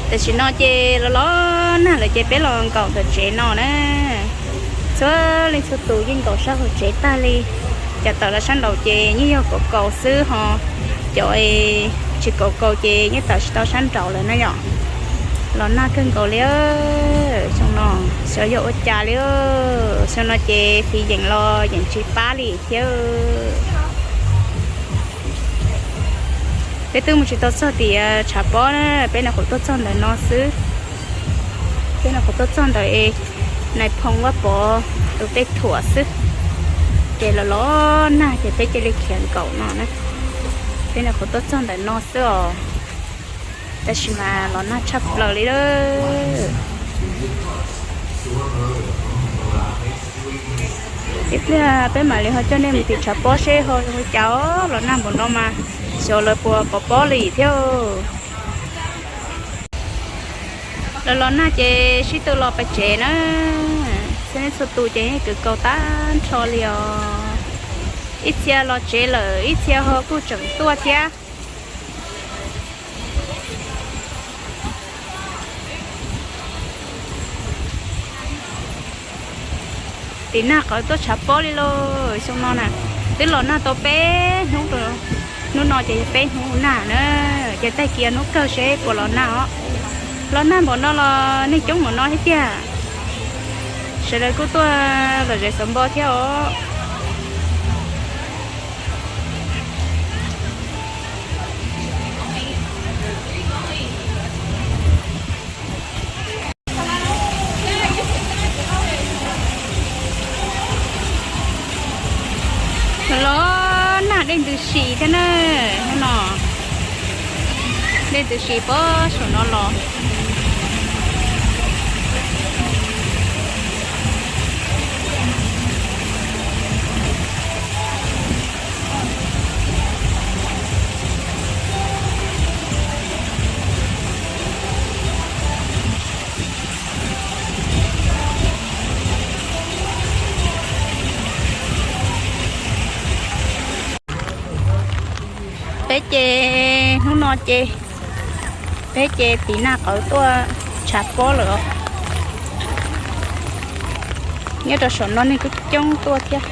Tam sim no ces los los nag lawm ces peb los nkaum ntawm tsev no na. Txhua leej txhua tus yeej nkaum sab hauv tsev tag li. Cov tawm los sab nraud ces yeej yog kaus kaus xwb ho. Cov tsis kaus kaus ces yeej tawm tsis tau sab nraud lawm na yom. Los nag kawg nkaus li. Xyoo no xyov yog ua cas li. Xyoo no ces fiv yeem los yeem tsis pab li thiab. Peb twb mus tsis tau txog tim tshav pob na, peb nyuam qhuav tuaj txog ntawm no xwb. Peb nyuam qhuav tuaj txog ntawm es Nais Phoo Vaj Pov tus tej thuam xwb. Ces los los nag ces peb cia li khiav nkaum no na. Peb nyuam qhuav tuaj txog ntawm no xwb os. Tab sis mas los nag tshaj plaws li lawm. Ib pliag peb mam li ho coj nej mus tim tshav pob seb ho zoo li cas os, los nag npaum no mas xyov lawv puas pov pob li thiab. Los los nag ces sib tw los pem tsev na. Txhua leej txhua tus ces yeej kwv kaus tag nrho li os. Ib txhia los tsev lawm, ib txhia ho kuj tseem tuaj thiab. Tim nag qawv tuaj tshav pob li lauj. Xyoo no na, twb los nag tau peb hnub, hnub no ces yog peb hnub nag na. Ces tag kis hnub kawg seb puas los nag os. Los nag npaum no los neeg coob npaum no thiab tiag. Sawv daws kuj tuaj lom zem xov npo thiab os. Los nag dej ntws si thiab na. Hnub no dej ntws si puag saum no los. Peb ces hnub no ces peb ces tim nag qawv tuaj tshav pob lawm os. Nyob rau saum no neeg kuj coob tuaj thiab.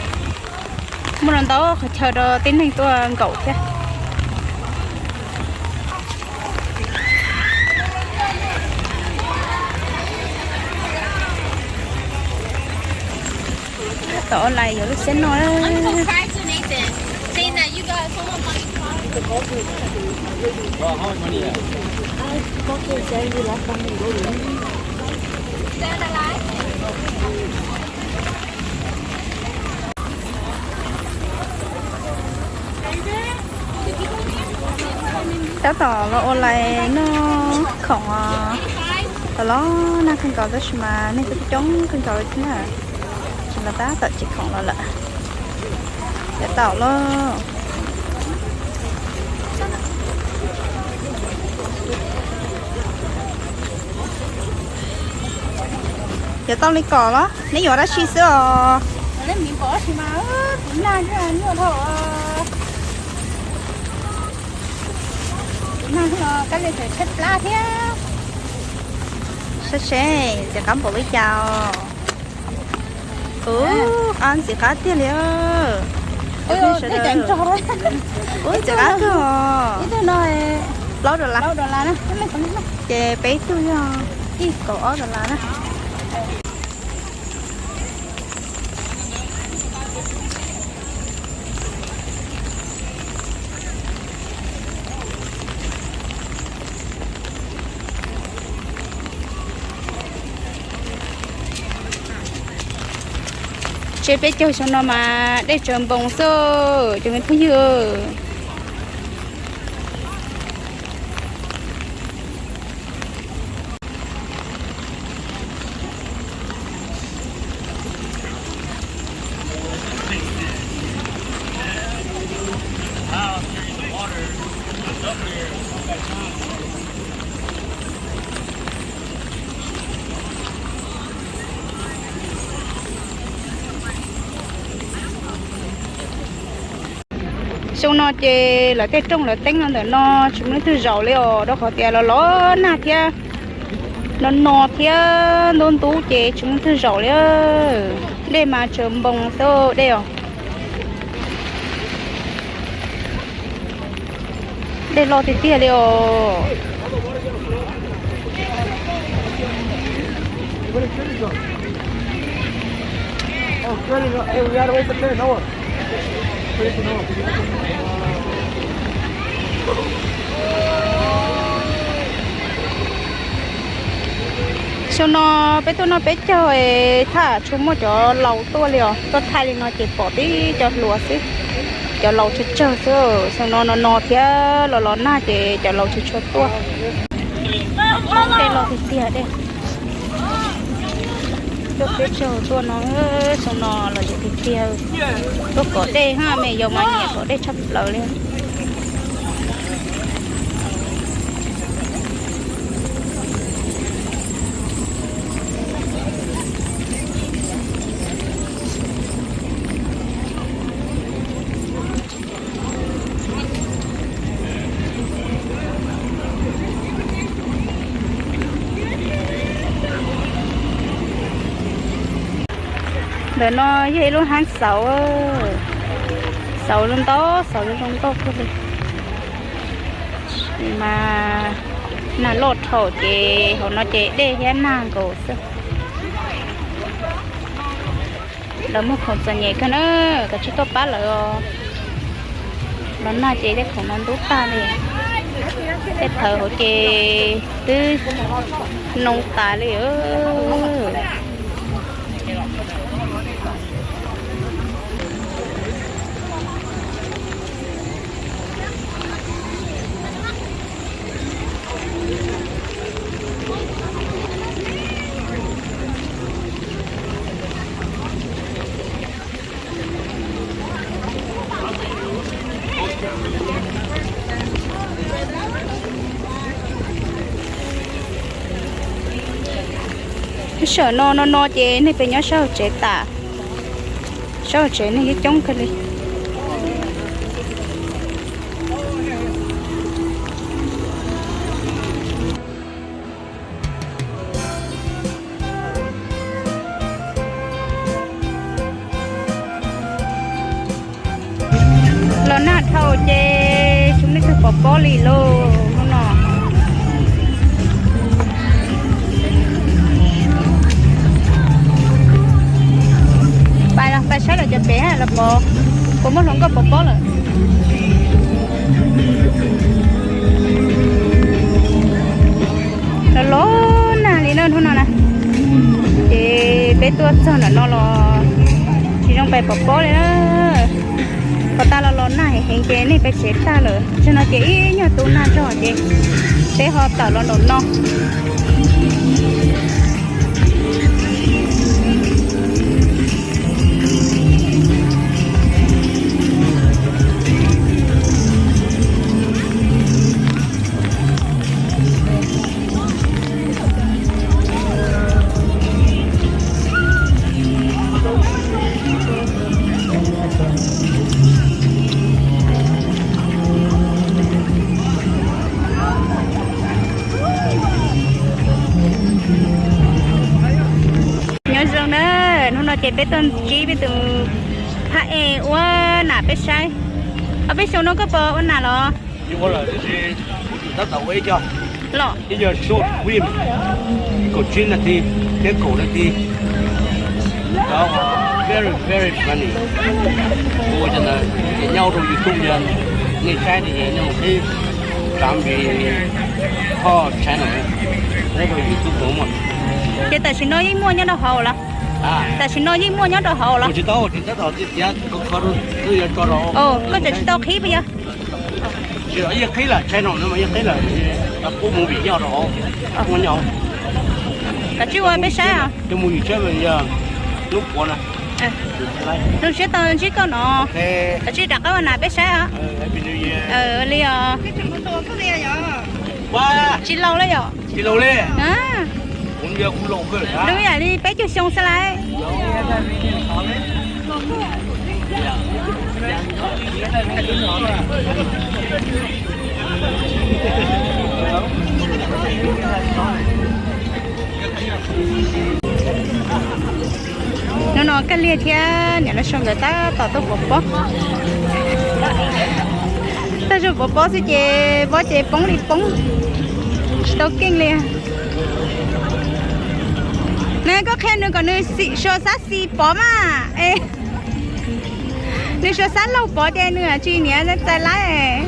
Muaj ntau qhov chaw rau tib neeg tuaj nkaum thiab. Tab tom online yuav lub xiab noj na. Tab tom los ua lais noj khoom os. Los los nag kawg nkaus tab sis mas neeg kuj coob kawg nkaus li thiab na. Ces los tab tom tsis khoom los lawm. Yuav tau lauj. Yuav tau li kom los neb yuav dab tsi xwb os? Nag, nag, nag, nag, kab li tseem tshaib plab thiab. Saib seb ntxim qab npaum li cas os. Ub, qab ntxim qab tiag li. Ub, ntxim qab kawg os. Plaub dollar. Ces peb tug yog ib kaum ob dollar na. Tsev peb caug xyoo no mas dej tsaws npoos xwb, cov me phooj ywg. Xyoo no ces lawv tej rooj lawv teeb no ntawm no tsis muaj leej twg zaum li os, rau qhov tias los los nag thiab no no thiab ntub ntub ces tsis muaj leej twg zaum li. Dej mas tsaws npoo xwb dej os. Dej loj tiag tiag li os. Xyoo no peb tuaj noj peb caug es thaj tsam tsis muaj cov laus tuaj li os, tuaj thaij li no ces pom tib cov hluas xwb, cov laus tsawg tsawg xwb. Xyoo no no no thiab los los nag ces cov laus tsis tshua tuaj. Dej loj tiag tiag dej. Tuaj peb caug tuaj no, xyoo no los tiag tiag. Tuaj kom dej ha, me yau mas nyiam kom dej tshaj plaws li. Ntawm no yog ib lub hab xauv, xauv zoo ntau, xauv zoo zoo nkauj kawg li. Mas nag loj dhau ces hauv no ces dej thiab nag nkaus xwb. Lawv muag khoom txom nyem kawg na, kav tsij tuaj pab lawv os. Los nag ces tej khoom no ntub tag li. Tej phawv hauv ces twb noo tas li. Lub sij hawm no no no ces neeg pem nyob sab hauv tsev tas, sab hauv tsev neeg coob coob kawg li. Los nag dhau ces tsis muaj leej twg pov pob li lauj hnub no. Pais los pais saib lawv cov pem los pov, puas muaj hluas nkauj pov pob lawm. Los los nag li na hnub no na, ces peb tuaj txog ntawm no los tsis zoo pais pov pob li na. Qhov tas los los nag heev heev ces nej pais tsev tag lawm, tag no ces ib nyuag tu nag zog ces peb ho tawm los nraum no. Nyob zoo na, hnub no ces peb tuaj ntsib peb tus phab ej ua nam peb saib. Ob peb xyoo no koj puas ua nam los? Los ib yog short film, kaum tsib nas this thiab kaum nas this. Very very funny. Ua cov ntawd ces nyob rau YouTube yog nej saib ces nej mus qhib Tsav Npis Hoj channel, nyob rau YouTube no mas. Ces tam sim no yeej muaj nyob rau hauv los? Tam sim no yeej muaj nyob rau hauv los? Tsis tau, tsis tau tias koj tsis tau qhib puas yog? Tsis, yeej qhib lawm, channel no mas yeej qhib lawm, qub movie nyob rau hauv, nyob hauv. Kav tsij ua peb saib os. Cov movie tshiab yog lub puav na. Zoo siab tau ntsib koj no. Kav tsij rov qab ua nam peb saib os. Li os. Tsis laus li yom? Lub yam li peb caug xyoo xwb lauj. Hnub no Kab Liag thiab niam Los Sau nkawd tab tom tuaj pov pob. Tag zog pov pob xwb ces pob ces poob li poob, tsis tau keej li. Neb koj qhia nws kom nws xim suas xab xis pov mas. Nws suas xab laug pov ces nws tsis niam txais laib.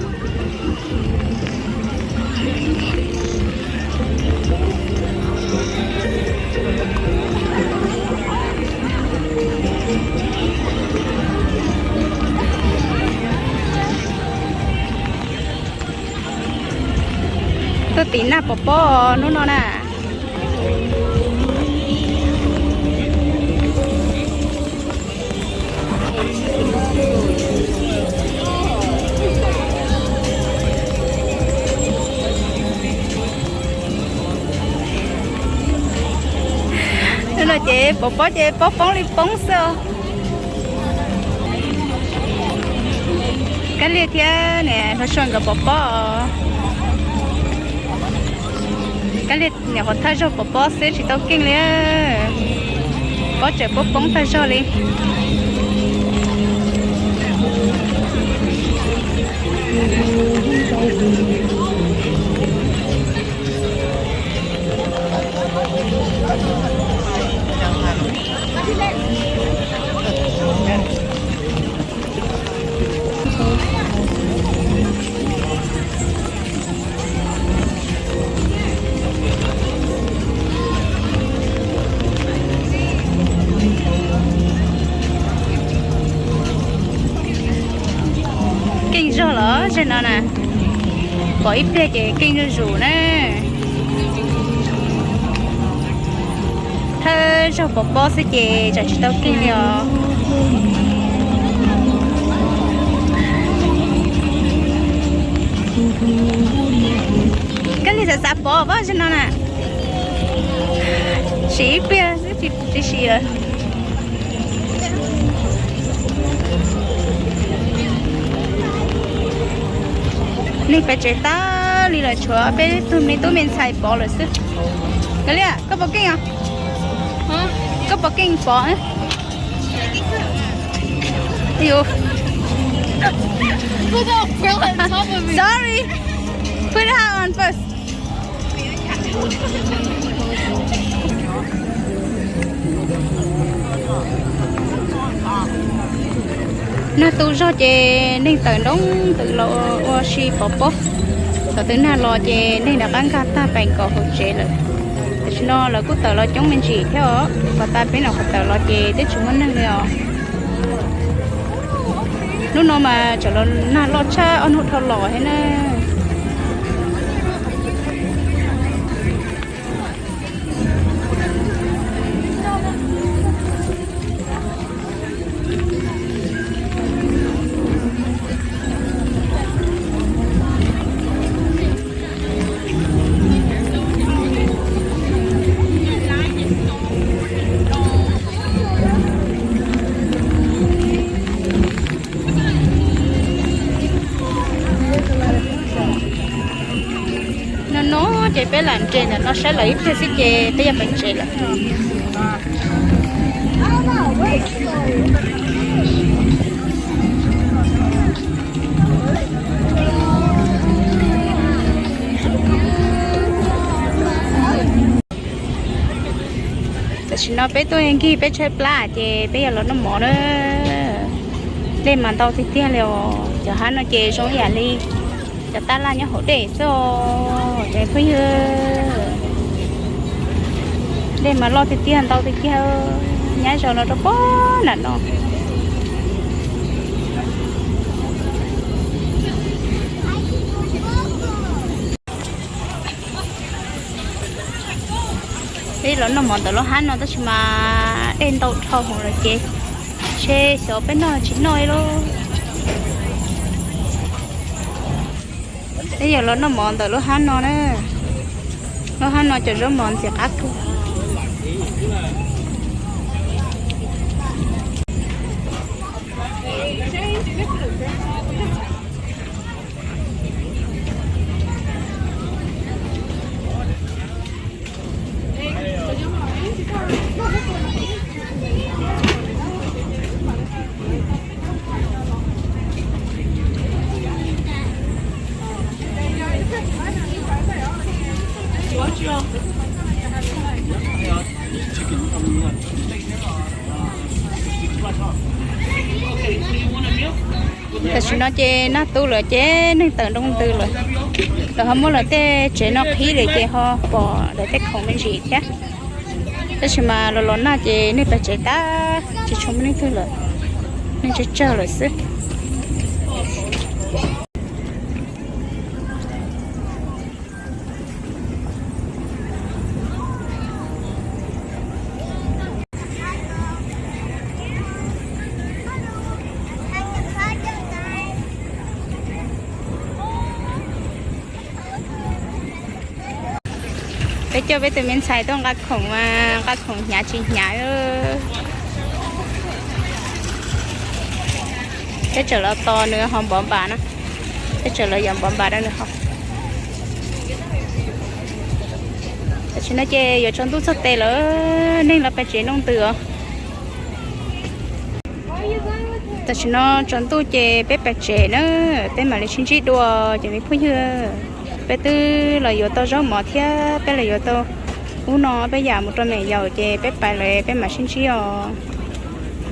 Tuaj tim nag pov pob hnub no na. Hnub no ces pov pob ces pob poob li poob xwb. Kab Liag thiab niam Los Sau nkawd pov pob. Kab Liag niam qhuav tag zog pov pob xwb tsis tau keej li. Pob tseem poob poob tag zog li. Keej zog los zem no na, pom ib pliag ces keej zuj zus na. Thawj zaug pov pob xwb ces tsam tsis tau keej li os. Koj li xav xav pov pob zem no na, sim ib pliag xwb tsis sim lawm. Neeg pem tsev tag li lawm tshuav peb tug me tub me ntxhais pov lawm xwb. Koj li, koj pov keej os? Koj pov keej pov? Sorry. Put it on first. Nag tu zog ces neeg tawm nroo ntws los ua si pov pob. Thaum twg nag los ces neeg rov qab nkag tag pais nkaus hauv tsev lawm. Tam sim no lawv kuj tawm los coob me ntsis thiab os, puas tas peb no qhov tawm los ces twb tsis muaj neeg li os. Hnub no mas tseem los nag loj tshaj ob hnub dhau los thiab na. No no ces peb lam nres ntawm no saib lawv ib pliag xwb ces peb yuav pais tsev lawm. Tam sim no peb tuaj nkig peb tshaib plab ces peb yuav los noj mov na. Dej mas ntau tiag tiag li os, cov hab no ces zoo ib yam li cov taj laj nyob hauv dej xwb os cov phooj ywg. Dej mas loj tiag tiag ntau tiag tiag, nyab zaum los rau pem nram no. Peb los noj mov ntawm lub hab no tab sis mas dej ntau dhau hwv lawm ces ntshe xyov peb noj tsis noj li lauj. Peb yuav los noj mov ntawm lub hab no na. Lub hab no cov zaub mov ntxim qab kawg. Tam sim no ces nag tu lawm ces neeg tawm nroo ntws lawm. Lawv ho muab lawv tej tsev no qhib lawm ces ho pom lawv tej khoom me ntsis thiab. Tab sis mas los los nag ces neeg pem tsev tag, tsis tshua muaj neeg twg lawm, neeg tsawg tsawg lawm xwb. Peb coj peb tus me ntxhais tuaj nqa khoom mas nqa khoom hnyav tsis hnyav. Peb tseem los tos nws haus npov npas na, peb tseem los yos npov npas rau nws haus. Tam sim no ces yuav tsaus ntuj txog tes lawm, neeg los pem tsev nroo ntws os. Tam sim no tsaus ntuj ces peb pem tsev na, peb mam li sib ntsib dua cov me phooj ywg. Peb twb los yuav tau zaub mov thiab peb los yuav tau ub no peb yam mus rau me yaum ces peb pais lawm peb mam sib ntsib os.